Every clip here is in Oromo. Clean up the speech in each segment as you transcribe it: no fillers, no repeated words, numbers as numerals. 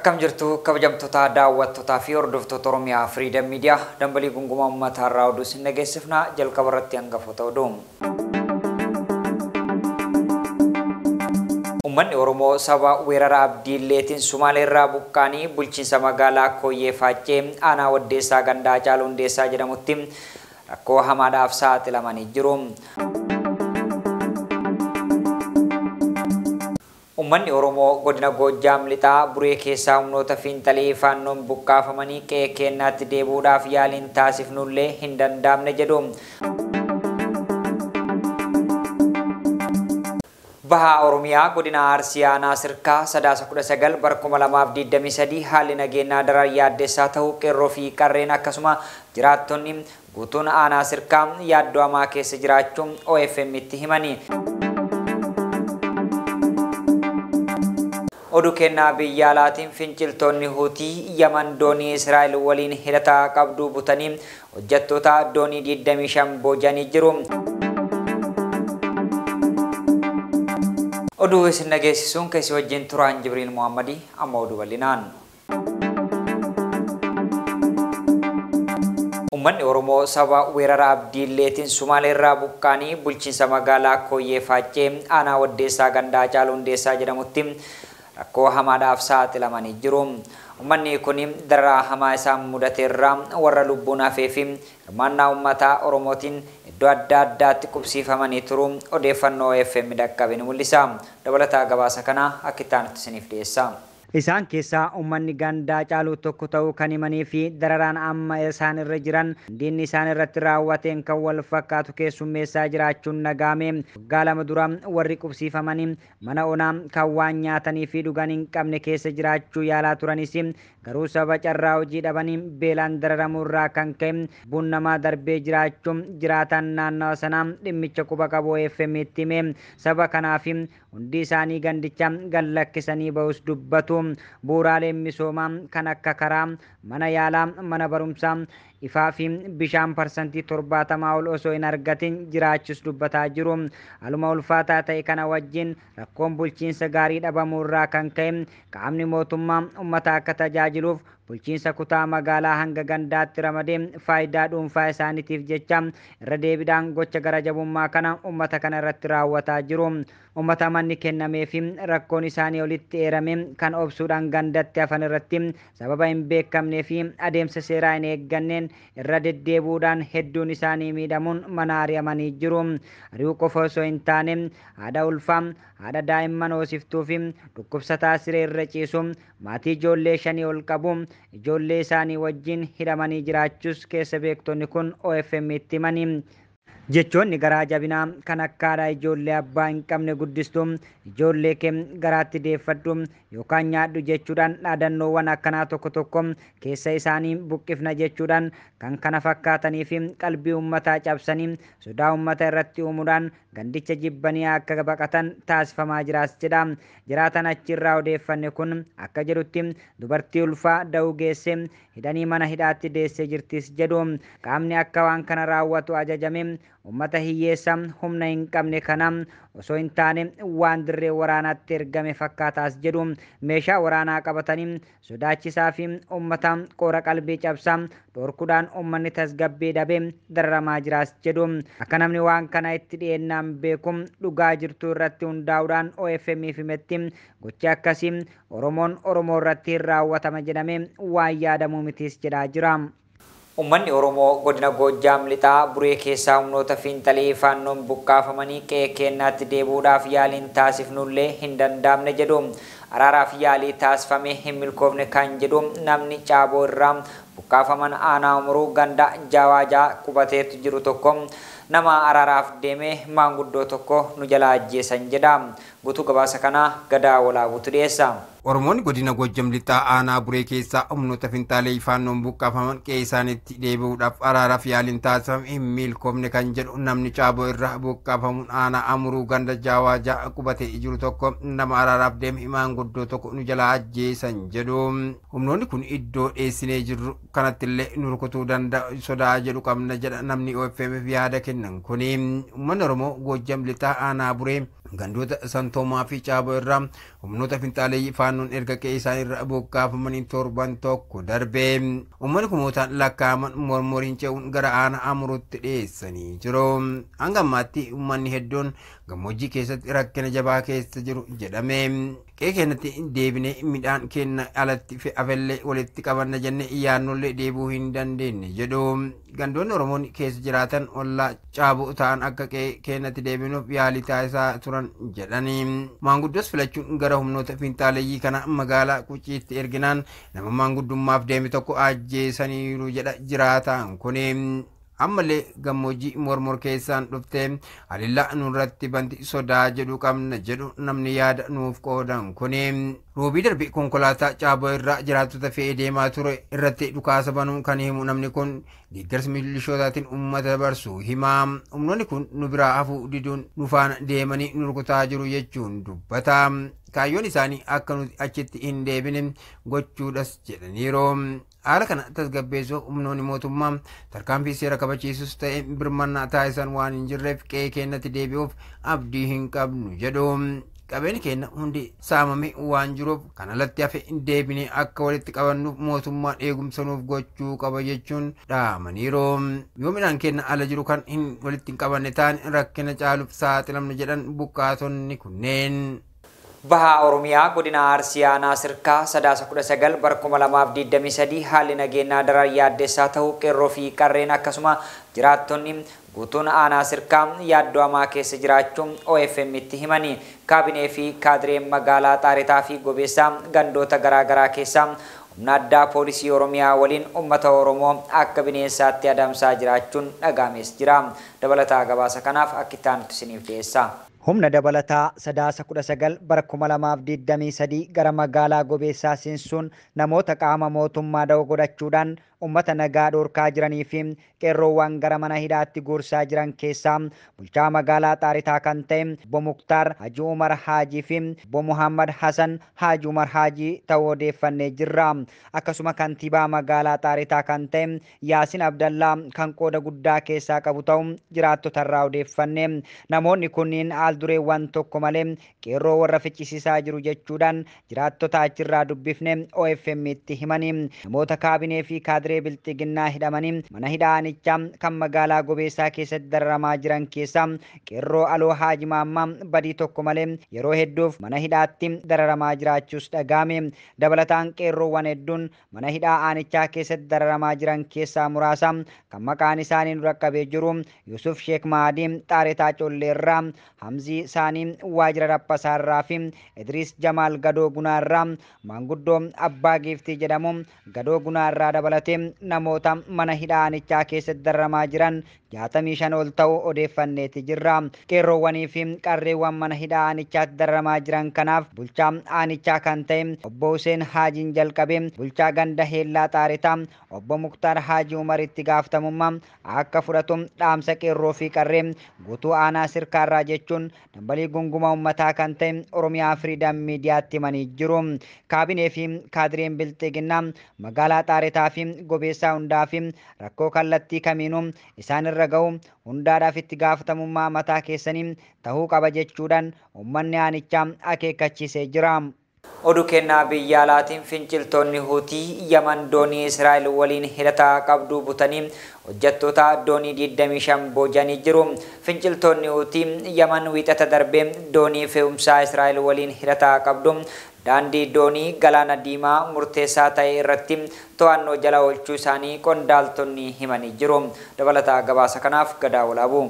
Akkam jirtu kabajamtoota daawwattootaa fi hordoftoota Oromiyaa Freedom Media dambalii gungumaa uummataa irraa oduu isin dhageessifna jalqaba irratti hangafoota oduu. Uummanni Oromoo saba weerara Abdiilleetiin Sumaalee irraa buqqaanii bulchiinsa magaalaa Koyyee Faaccee aanaa Waddeessaa Gandaa Hacaaluu Hundeessaa jedhamutti rakkoo hamaadhaaf saaxilamanii jiru. Uummanni Oromoo godina Goojjaam lixaa Buree keessaa humnoota fiinxalee faannoon buqqaafamanii qe'ee keenyaatti deebi'uudhaaf yaaliin taasifnullee hin danda'amne jedhu. Bahaa Oromiyaa godina Arsii aanaa Sirkaa Sadaasa 19 bara 2023 haalli nageenyaa daran yaaddessaa ta'uu qeerroo fi qarreen akkasuma jiraattonni guutuun aanaa Sirkaa yaaddoo hamaa keessa jiraachuun OFM itti himani. Oduu kennaa biyya alaatiin finciltoonni Huutii Yaman doonii Israa'el waliin hidhata qabdu butanii hojjettoota doonii 25 boojanii jiru. Oduu isin dhageessisuun keessi wajjin turaan Jibriil Muhammadii amma oduu bal'inaan. Uummanni Oromoo saba weerara Abdiilleetiin Sumaalee irraa buqqaanii bulchiinsa magaalaa Koyyee Faaccee aanaa Waddeessaa Gandaa Hacaaluu Hundeessaa jedhamutti rakkoo hamaadhaaf saaxilamanii jiru. Uummanni kun dararaa hamaa isaan mudate irraa warra lubbuun hafee fi hirmaannaa uummataa Oromootiin iddoo adda addaatti qubsiifamanii turu odeeffannoo FM dhaqqabe ni mul'isa. Dabalataa gabaasa kana akka itti aanutti isiniif dhiyeessa. Isaan keessaa uummanni gandaa caaluu tokko ta'uu kan himanii fi dararaan amma isaan irra jiran diinni isaan irratti raawwateen kan wal fakkaatu keessummeessaa jiraachuun nagaame. Waggaa lama dura warri qubsiifamanii mana onaa kan waan nyaatanii fi dhugan hin qabne keessa jiraachuu yaalaa turanis garuu sababa carraa hojii dhabanii beelaan dararamuu irraa kan ka'e lubbuun namaa darbee jiraachuun jiraatan naannawa sanaa dhimmicha quba qabu OFM itti hime. Saba kanaaf hundi isaanii gandicha gad lakkisanii bahus dubbatu. Bu'uuraaleen misoomaa kan akka karaa, mana yaalaa, mana barumsaa, ifaa fi bishaan 70% ol osoo hin argatin jiraachus dubbataa jiru. Haaluma ulfaataa ta'e kana wajjin rakkoon bulchiinsa gaarii dhabamuu irraa kan ka'e qaamni mootummaa uummata akka tajaajiluuf bulchiinsa kutaa magaalaa hanga gandaatti ramadee faayidaa dhuunfaa isaaniitiif jecha irra deebiidhaan gocha gara jabummaa kana uummata kana irratti raawwataa jiru. Uummata manni kennamee fi rakkoon isaanii olitti eerame kan obsuudhaan gandatti hafan irratti sababa hin beekamnee fi adeemsa seeraa hin eegganneen irra deddeebi'uudhaan hedduun isaanii miidhamuun mana ari'amanii jiru. Ari'uu qofa osoo hin taane haadha ulfaa, haadha daa'imman hoosiftuu fi dhukkubsataa siree irra ciisu, maatii ijoollee 5 ol qabu, ijoollee isaanii wajjin hidhamanii jiraachuus keessa beektonni kun OFM itti himani. Jechoonni garaa jabinaa kan akka haadha ijoollee abbaa hin qabne guddistu, ijoollee kee garaatti deeffadhu yookaan nyaadhu jechuudhaan dhaadannoowwan akkanaa tokko tokko keessa isaanii buqqifna jechuudhaan kan kana fakkaatanii fi qalbii uummataa cabsanii sodaa uummata irratti uumuudhaan gandicha jibbanii akka baqatan taasifamaa jiraas jedha. Jiraatan achirraa odeeffanne kun akka jedhutti dubartii ulfaa da'uu geesse hidhanii mana hidhaatti deessee jirtis jedhu. Qaamni akka waan kana raawwatu ajajame uummata hiyyeessa humna hin qabne kana osoo hin taane waan dirree waraanaatti ergame fakkaataas jedhu. Meeshaa waraanaa qabatanii sodaachisaa fi uummata qoora qalbii cabsaa dhorkuudhaan uummanni tasgabbii dhabee dararamaa jiraas jedhu. Akka namni waan kana itti dhiyeennaan beeku dhugaa jirtu irratti hundaa'uudhaan OFM himetti gochi akkasii Oromoon Oromoo irratti hin raawwatama jedhamee waan yaadamuu mitiis jedhaa jira. Uummanni Oromoo godina Goojjaam lixaa Buree keessaa humnoota fiinxalee faannoon buqqaafamanii qe'ee keenyaatti deebi'uudhaaf yaaliin taasifnullee hin danda'amne jedhu. Araaraaf yaalii taasifame hin milkoofne kan jedhu namni caaboo irraa buqqaafaman aanaa umuruu ganda Jawaajaa qubateetu jiru tokko nama araaraaf deeme maanguddoo tokko nu jalaa ajjeesan jedha. Guutuu gabaasa kanaa Gadaa Walaabuutu dhiyeessa. Oromoonni godina Goojjam lixaa aanaa Buree keessaa humnoota finxaalee faannoon buqqaafaman qe'ee isaaniitti deebi'uudhaaf araaraaf yaaliin taasifame hin milkoofne kan jedhu namni caaboo irraa buqqaafamuun aanaa Amuruu ganda Jawaajaa qubatee jiru tokko nama araaraaf deeme maanguddoo tokko nu jalaa ajjeesan jedhu. Humnoonni kun iddoo dheessinee jirru kanatti illee nu rukutuu danda'u sodaa jedhu qabna jedha namni OFM yaada kennan kuni. Uummanni Oromoo Goojjam lixaa aanaa Buree Gandoota Santoomaa fi Caaboo irraa humnoota finxaaleeyyii Faannoon erga qe'ee isaanii irra buqqaafamanii torban tokko darbe. Uummanni kumootaan lakkaa'aman Mormoriin ce'uun gara aanaa Amuruutti dhiyeessanii jiru. Hanga ammaatti uummanni hedduun gammoojjii keessatti rakkina jabaa keessa jiru jedhame. Qe'ee keenyatti deebinee midhaan keenya alatti afellee walitti qabanna jennee yaannollee deebi'uu hin dandeenye jedhu. Gandoonni Oromoon keessa jiraatan ollaa Caaboo ta'an akka qe'ee keenyatti deebinuuf yaalii taasisaa turan jedhanii. Maanguddoos filachuun gara humnoota finxaaleeyyii kana magaalaa Quciitti erginaan nama maanguddummaaf deeme tokko ajjeesaniiru jedha jiraataan kuni. Ammallee gammoojjii Mormor keessaan dhuftee haleellaa nurratti banti sodaa jedhu qabna jedhu namni yaada nuuf qoodan kuni. Roobii darbe konkolaataa Caaboo irraa jiraattota fe'ee deemaa ture irratti dhukaasa banuun kan himu namni kun deeggarsa milishootaatiin uummata dabarsu hima. Humnoonni kun nu biraa hafuu diduun nu faana deemanii nu rukutaa jiru jechuun dubbata. Kaayyoon isaanii akka nuti achitti hin deebine gochuudhas jedhaniiru. Haala kana tasgabbeessuuf humnoonni mootummaa tarkaanfii seera kabachiisus ta'e birmannaa taasisan waan hin jirreef qe'ee keenyatti deebi'uuf abdii hin qabnu jedhu. Qabeenyi keenya hundi saamame waan jiruuf kan alatti hafe deebinee akka walitti qabannuuf mootummaan eegumsa nuuf gochuu qaba jechuun dhaamaniiru. Yoo midhaan keenya ala jiru kan hin walitti hin qabanne taane rakkina caaluuf saaxilamna jedhan buqqaatonni kunneen. Bahaa Oromiyaa godina Arsii aanaa Sirkaa Sadaasa 19 bara 2023 haalli nageenyaa daran yaaddessaa ta'uu qeerroo fi qarreen akkasuma jiraattonni guutuun aanaa Sirkaa yaaddoo hamaa keessa jiraachuun OFM itti himani. Kaabinee fi kaadireen magaalaa Xaaritaa fi Gobeessaa gandoota garaagaraa keessaa humna addaa poolisii Oromiyaa waliin uummata Oromoo akka bineensaatti adamsaa jiraachuun dhagaames jira. Dabalataa gabaasa kanaaf akka itti aanutti isiniif dhiyeessa. Humna dabalataa Sadaasa 19 bara 2023 gara magaalaa Gobeessaa seensuun namoota qaama mootummaa da'oo godhachuudhaan uummata nagaa dhorkaa jiranii fi qeerroowwan gara mana hidhaatti guursaa jiran keessaa bulchaa magaalaa Xaaritaa kan ta'e Obbo Muktaar Haji Umar Haajii fi Obbo Muhammad Hassan Haji Umar Haajii ta'uu odeeffannee jirra. Akkasuma kantiibaa magaalaa Xaaritaa kan ta'e Yaasin Abdallaa kan qooda guddaa keessaa qabu ta'uu jiraattotarraa odeeffanne. Namoonni kunniin haal dureewwan tokko malee qeerroo warra ficcisiisaa jiru jechuudhaan jiraattota achirraa dubbifne OFM itti himanii. Namoota kaabinee fi kaadiree bilxiginnaa hidhamanii mana hidhaa aanichaa kan magaalaa Gobeessaa keessatti dararamaa jiran keessaa qeerroo Aloo Haaji Maammaa badii tokko malee yeroo hedduuf mana hidhaatti dararamaa jiraachuus dhagahame. Dabalataan qeerroowwan hedduun mana hidhaa aanichaa keessatti dararamaa jiran keessaa muraasa kan maqaan isaanii nu rakkabee jiru Yusuf Sheek Mahadii Xaaretaa Colleerraa, Hamzii Saanii Waajjira Dhaphasaarraa fi Idris Jamaal Gadoo Gunaarraa, maanguddoo Abbaa Giiftii jedhamu Gadoo Gunaarraa dabalatee namoota mana hidhaa aanichaa keessatti dararamaa jiran 65 ol ta'uu odeeffanneeti jirra. Qeerroowwanii fi qarreewwan mana hidhaa aanichaatti dararamaa jiran kanaaf bulchaa aanichaa kan ta'e Obbo Hussein Haajiin jalqabee bulchaa ganda Heellaa Xaaritaa Obbo Muktaar Haajii Umaritti gaafatamummaa akka fudhatu dhaamsa qeerroo fi qarree guutuu aanaa Sirkaarraa jechuun dambalii gungumaa uummataa kan ta'e Oromiyaa Firiidam Miidiyaatti himanii jiru. Kaabinee fi kaadireen bilxiginnaa magaalaa Xaaritaa fi Gobeessaa hundaa fi rakkoo kallattii kamiinuu isaan irra ga'u hundaadhaaf itti gaafatamummaa mataa keessanii ta'uu qaba jechuudhaan uummanni aanichaa akeekkachiisee jira. Oduu kennaa biyya alaatiin finciltoonni Huutii Yaman doonii Israa'el waliin hidhata qabdu butanii hojjettoota doonii 25 boojanii jiru. Finciltoonni Huutii Yaman wiixata darbee doonii fe'umsaa Israa'el waliin hidhata qabdu daandii doonii galaana diimaa murteessaa ta'e irratti to'annoo jala oolchuu isaanii qondaaltonni himanii jiru. Dabalataa gabaasa kanaaf Gadaa Walaabuu.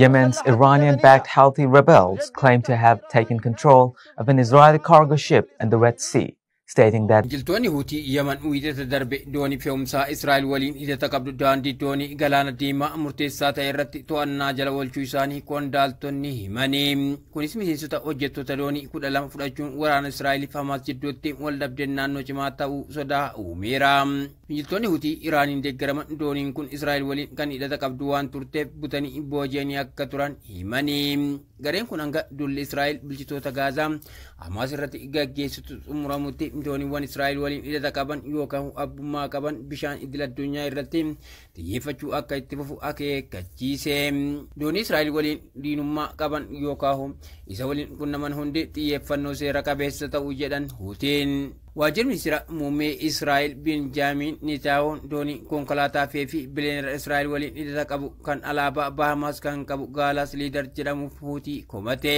Yemen's Iranian-backed Houthi rebels claim to have taken control of an Israeli cargo ship in the Red Sea, stating that Finciltoonni Huutii Yaman wiixata darbe doonii fe'umsaa Israa'el waliin hidhata qabdu daandii doonii galaana diimaa murteessaa ta'e irratti to'annaa jala oolchuu isaanii qondaaltonni himanii. Kunis miseensota hojjettoota doonii 12 fudhachuun waraana Israa'eliif Hamaas jidduutti waldhabdeen naannoo cimaa ta'uu sodaa uumeera. Finciltoonni Huutii Iraaniin deeggaraman dooniin kun Israa'el waliin kan hidhata qabdu waan turteef butanii booji'anii akka turan himanii. Gareen kun hanga dulli Israa'el bulchitoota Gaazaa Hamaas irratti gaggeessitu xumuramutti Dooniiwwan Israa'el waliin hidhata qaban yookaan abbummaa qaban bishaan idil addunyaa irratti xiyyeeffachuu akka itti fufu akeekkachiise. Doonii Israa'el waliin diinummaa qaban yookaan isa waliin qunnaman hundi xiyyeeffannoo seera qabeessa ta'uu jedhan Huutiin. Waajjirri ministeera muummee Israa'el Benjaamin Netanyaahuun doonii konkolaataa fe'ee fi bileenera Israa'el waliin hidhata qabu kan alaabaa Bahamas kan qabu Gaalaas Liidar jedhamuuf Huutii komate.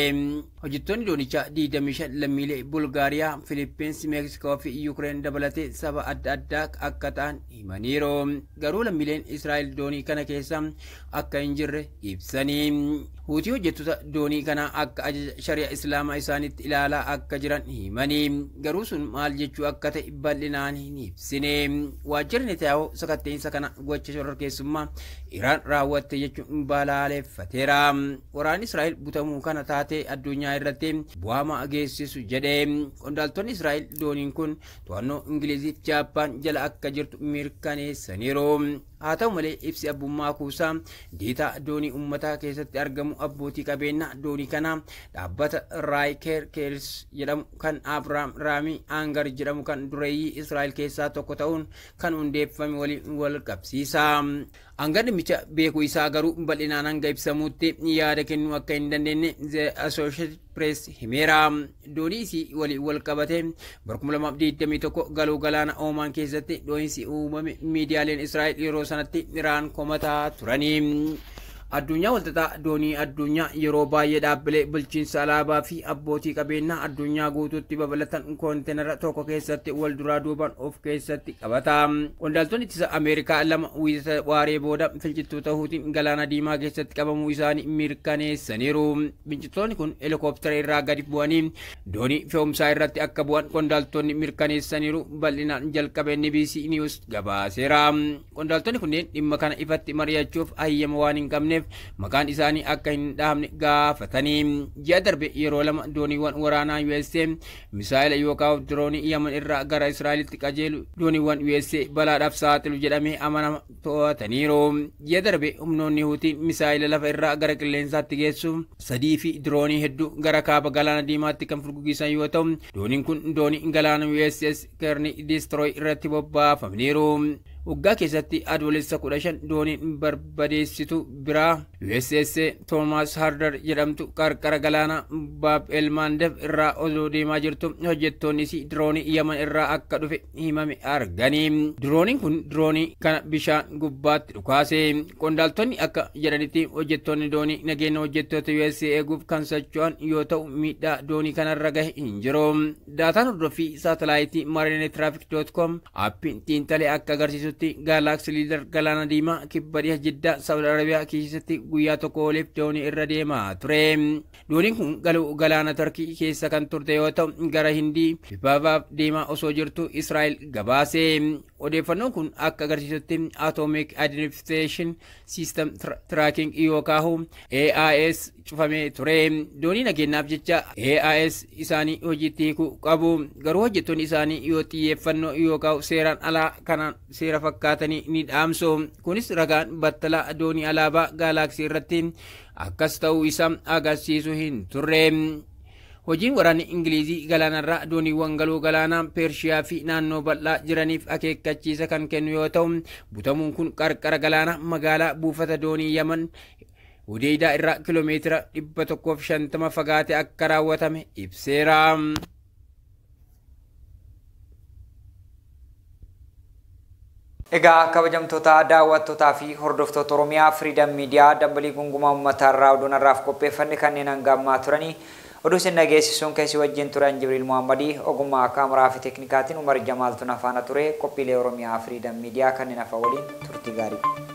Hojjettoonni doonichaa 25 lammiilee Bulgaariyaa, Filippins, Meeksikoo fi Yuukireen dabalatee saba adda addaa akka ta'an himaniiru. Garuu lammiileen Israa'el doonii kana keessa akka hin jirre ibsanii. Huutii hojjettoota doonii kanaa akka ajaja shari'a Islaamaa isaanitti ilaalaa akka jiran himanii. Garuu sun maal jechuu akka ta'e bal'inaan hin ibsine. Waajjirri Netanyaahuu sakatteensa kana gocha shororkeessummaa Iraan raawwatte jechuun balaaleffateera. Waraanni Israa'el butamuu kana taatee addunyaa irratti bu'aa geessisu jedhe. Qondaaltonni Israa'el dooniin kun to'annoo Ingiliziif Jaappaan jala akka jirtu mirkaneessaniiru. Haa ta'u malee, ibsi abbummaa kuusaa deetaa doonii uummataa keessatti argamu abbootii qabeenyaa doonii kanaa dhaabbata Raayiker Keels jedhamu kan Abrahaam Raamii Aangar jedhamu kan dureeyyii Israa'el keessaa tokko ta'uun kan hundeeffame waliin wal qabsiisa. Aangar dhimmicha beekuu isaa garuu bal'inaan hanga ibsamutti yaada kennuu akka hin dandeenye The Associated Press himeera. Doonii isii waliin wal qabate bara 2021 galoo galaana Oomaan keessatti dho'iinsi uumame miidiyaaleen Israa'el yeroo sanatti Iraan komataa turanii. Addunyaa walxaxaa doonii addunyaa yeroo baay'ee dhaabbilee bulchiinsa alaabaa fi abbootii qabeenyaa addunyaa guutuutti babal'atan koontenara tokko keessatti wal duraa duubaan of keessatti qabata. Qondaaltonni ittisa Ameerikaa lama Wiixata waaree booda finciltoota Huutiin galaana Diimaa keessatti qabamuu isaanii mirkaneessaniiru. Finciltoonni kun helikooптara irraa gadi bu'anii doonii fe'umsaa irratti akka bu'an qondaaltonni mirkaneessaniiru, bal'inaan jalqabe NBC News gabaaseera. Qondaaltonni kunneen dhimma kana ifatti mari'achuuf hayyama waan hin qabneef maqaan isaanii akka hin dhahamne gaafatanii. Ji'a darbe yeroo lama dooniiwwan waraanaa USA misaa'ila yookaan diroonii Yaman irraa gara Israa'elitti qajeelu dooniiwwan USA balaadhaaf saaxilu jedhamee amanama to'ataniiru. Ji'a darbe humnoonni Huutiin misaa'ila lafa irraa gara qilleensaatti geessu sadii fi diroonii hedduu gara kaaba galaana Diimaatti kan furguggisan yoo ta'u, dooniin kun doonii galaana USS Kerni Destroy irratti bobbaafamaniiru. Waggaa keessatti Adoolessa 15 dooniin barbadeessitu biraa USS Thomas Harder jedhamtu qarqara galaana Baab El Mandeb irraa osoo deemaa jirtu hojjettoonni isii diroonii Yaman irraa akka dhufe himame arganii. Dirooniin kun diroonii kana bishaan gubbaatti dhukaase. Qondaaltonni akka jedhanitti, hojjettoonni doonii nageenya hojjettoota USA eeguuf kan socho'an yoo ta'u, miidhaa doonii kanarra gahe hin jiru. Daataan hordoffii saatalaayitii marinetraffic.com aappiin xiinxalee akka agarsiisutti, Galaxy Leader galaana Diimaa kibba dhiha Jiddaa, Saawud Arabiyaa keessatti guyyaa tokko oliif doonii irra deemaa ture. Dooniin kun galoo galaana Tarkii keessa kan turte yoo ta'u, gara Hindii Pipavav deemaa osoo jirtu Israa'el gabaase. Odeeffannoon kun akka agarsiisutti Atomic Identification System Tracking yookaan AIS cufamee ture. Doonii nageenyaaf jecha AIS isaanii hojiitti hiikuu qabu. Garuu hojjettoonni isaanii yoo xiyyeeffannoo yookaan seeraan alaa kanaan seera fakkaatanii ni dhaamsu. Kunis ragaan battalaa doonii alaabaa Gaalaaksii irratti akkas ta'uu isaa agarsiisu hin turre. Hojiin waraanni Ingilizii galaanarraa dooniiwwan galoo galaanaa Peershiyaa fi naannoo bal'aa jiraniif akeekkachiisa kan kennu yoo ta'u, butamuun kun qarqara galaanaa magaalaa buufata doonii Yaman Hudeydaa irraa kiloomeetira 150 fagaate akka raawwatame ibseera. Egaa kabajamtoota daawwattootaa fi hordoftoota Oromiyaa Freedom Media, dambalii gungumaa uummataa irraa oduun har'aaf qopheeffanne kanneen hanga ammaa turanii. Oduu isin dhageessisuun keessi wajjin turan Jibriil Muhammadii, ogummaa kaameraa fi teeknikaatiin Umar Jamaaltuun afaana ture. Qophiilee Oromiyaa Freedom Media kanneen hafa waliin turtii gaarii.